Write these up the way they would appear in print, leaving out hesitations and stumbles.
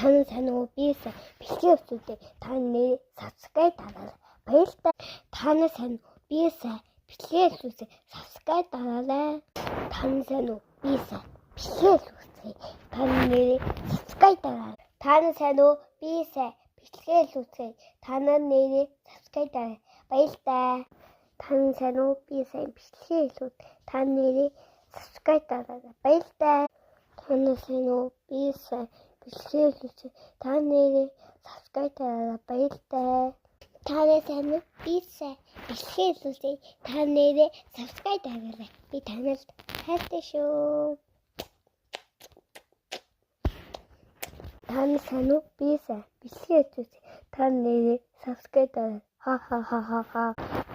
Та нар сайн уу? Би сайн. Бичлэгээ үзүүлээ. Та нэр subscribe дараарай. Баярлалаа. Та нар сайн уу? Би сайн. Бичлэгээ үзүүлээ. Subscribe дараарай. Та нар сайн уу? Би сайн. Бичлэгээ үзүүлээ. Та нэр subscribe дараарай. Та нар сайн уу? Би сайн. Бичлэгээ үзүүлээ. Та нар нэрээ subscribe дараарай. Баярлалаа. Та нар сайн уу? Би сайн. Бичлэгээ үзүүлээ. Та нэрээ subscribe дараарай. Баярлалаа. Та нар сайн уу? Би сайн. Бичлэгээ үзүүлээ. Та нэрээ subscribe дараарай. Баярлалаа. Та нар сайн уу? Би сайн. Бичлэгээ үзүүлээ. Та нэрээ subscribe дараарай. Би танад хайртай шүү. Та нар сайн уу? Би сайн. Бичлэгээ үзүүлээ. Та нэрээ subscribe дараарай. Ха ха ха ха ха.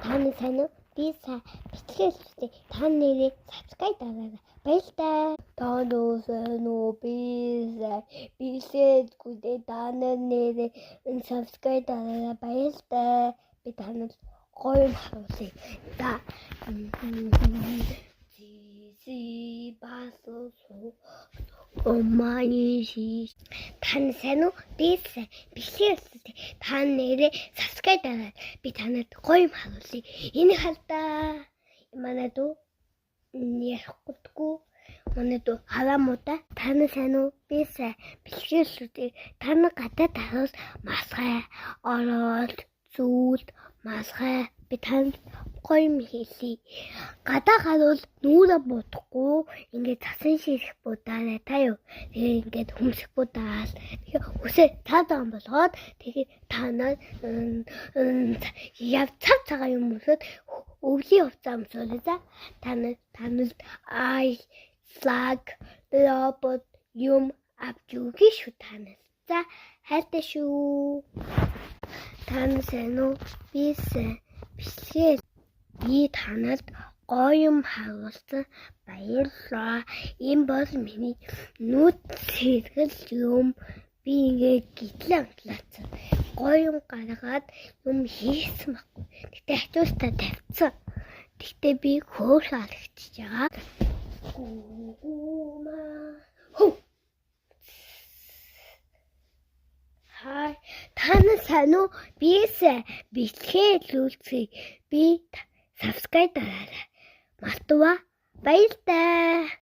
Та нар сайн уу? Би сайн. Бичлэгээ үзүүлээ. Та нэрээ subscribe дараарай. Баярлалаа. Та нар сайн уу? Би сайн. Бичлэгээ үзүүлээ. Та нар нэрээ subscribe дараарай. Баярлалаа. Би танад гоё юм харуулъя. За. Си басу Омани. Та нар сайн уу? Би сайн. Бичлэгээ үзүүлээ. Та нэрээ subscribe дараарай. Би танад гоё юм харуулъя. Энийг халтаа. Манай дүү ярихгүй. Манай дүү хараамуудаа. Та нар сайн уу? Би сайн. Бичлэгээ үзүүлээ. Та нар гадаад харуул масгай ороод зүйлд масгай би танд гоё юм хэлье. Гадаа харуул нүүрээ будахгүй ингээд цасан ширх будаарай та юу. Тэгээ ингээд хөмсөх будаал. Тэгээ үсээ цав цагаан болгоод тэгээ та нар яв цав цагаан юм өмсөд өвлийн хувцас өмсөөрэй за. Та нар танад ай flag робот юм авч өгье шүү та нар. За, хайртай шүү. Та нар сайн уу? Би сайн. Бичлэгээ би танад гоё юм харуулсан. Баярлалаа. Энэ бол миний нүд сэргэл юм. Би ингээд гитлээ амтлаацсан. Гоё юм гаргаад юм хийсэн байхгүй. Гэтэ хажуустаа тавьсан. Гэтэ би хөөрхөн алгачиж байгаа. Гүгүмаа. Хөө. Хай. Та нар сайн уу? Би сайн. Бичлэгээ үзүүлцгээе. Би subscribe дараарай. Мартваа. Баярлалаа.